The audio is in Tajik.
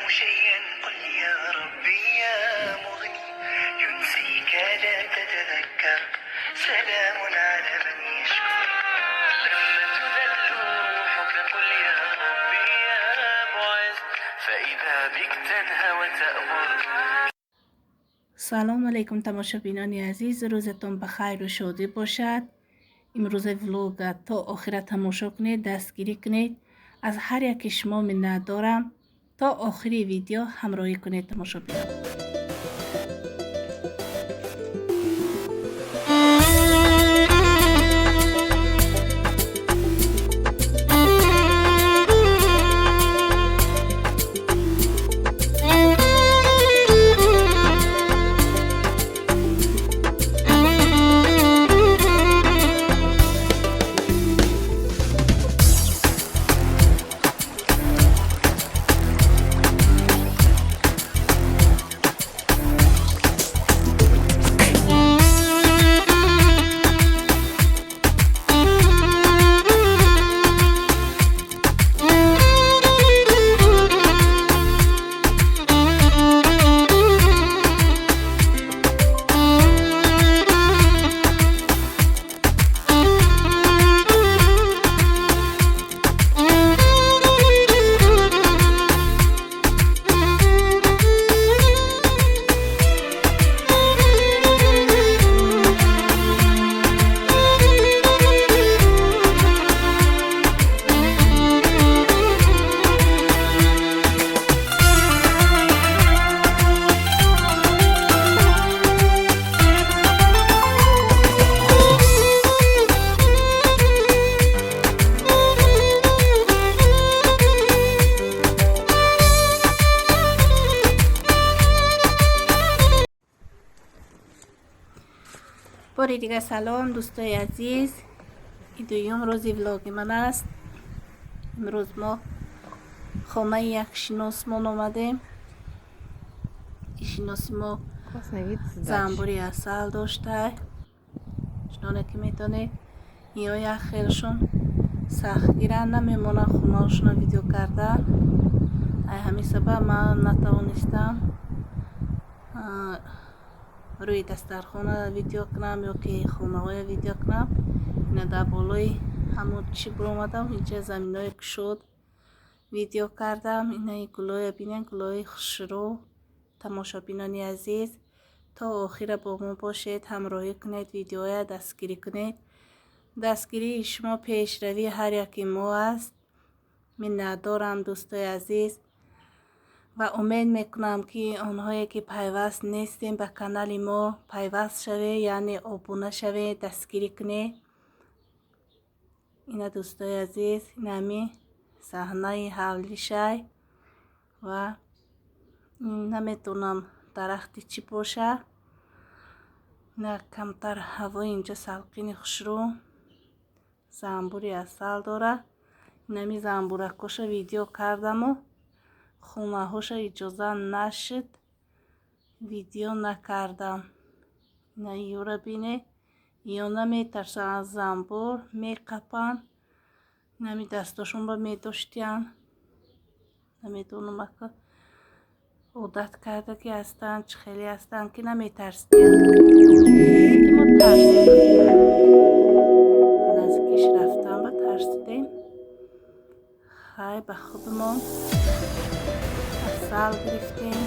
شيئا قل يا ربي يا مغني ينسيك لا تتذكر سلام على من يشكر لما تذل روحك قل يا ربي يا معز فإذا بك تنهى وتأمر. Салом алейкум, тамошобинони азиз, рӯзатон ба хайру шодӣ бошад. Имрӯза влога то охира тамошо кунед, дастгирӣ кунед. Аз ҳар яке шумо миннат дорам. То охири видео ҳамроҳӣ кунед, тамошобинон. Бори дигар салом, дӯстои азиз. Ин дуюм рӯзи влоги ман аст. Имрӯз мо хонаи як шиносмон омадем. Шиноси мо Классный вид с дачи. Занбури асал дошта. Чуноне ки медонед, иё як хелшон сахтгиранд, намемонанд хонаҳошонро видео кардан. Ай ҳамин сабаб ман натавонистам рӯи дастархона видео кунам ё ки хонаҳоя видео кунам. Ина дар болои ҳамон чӣ биромадам, инҷа заминои кушод видео кардам. Инаи гулоя бинед, гулои хушрӯ. Тамошобинони азиз, то охира бо мо бошед, ҳамроҳӣ кунед, видеоя дастгирӣ кунед. Дастгирии шумо пешравии ҳар яки мо аст. Миннатдорам, дӯстои азиз, ва умед мекунам, ки онҳое ки пайваст нестем ба канали мо, пайваст шавед, яъне обуна шавед, дастгирӣ кунед. Ина, дӯстои азиз, инами саҳнаи ҳавлишай ва наметонам дарахти чӣ боша. Ина камтар ҳавои инҷа салқини хушрӯ, занбури асал дорад. Инами занбуракоша видео кардаму хонаҳоша иҷоза нашуд, видео накардам. Ина ёра бине, ё наметарсанд аз занбур, меқапанд, инами дастошонро медоштиянд. Намедонам, ака, одат карда ки ҳастанд, чӣ хеле ҳастанд, ки наметарсидиянд, ки мо тарсидем. Наздикиш рафтан ба тарсидем. Хай, ба худмон асал гирифтем.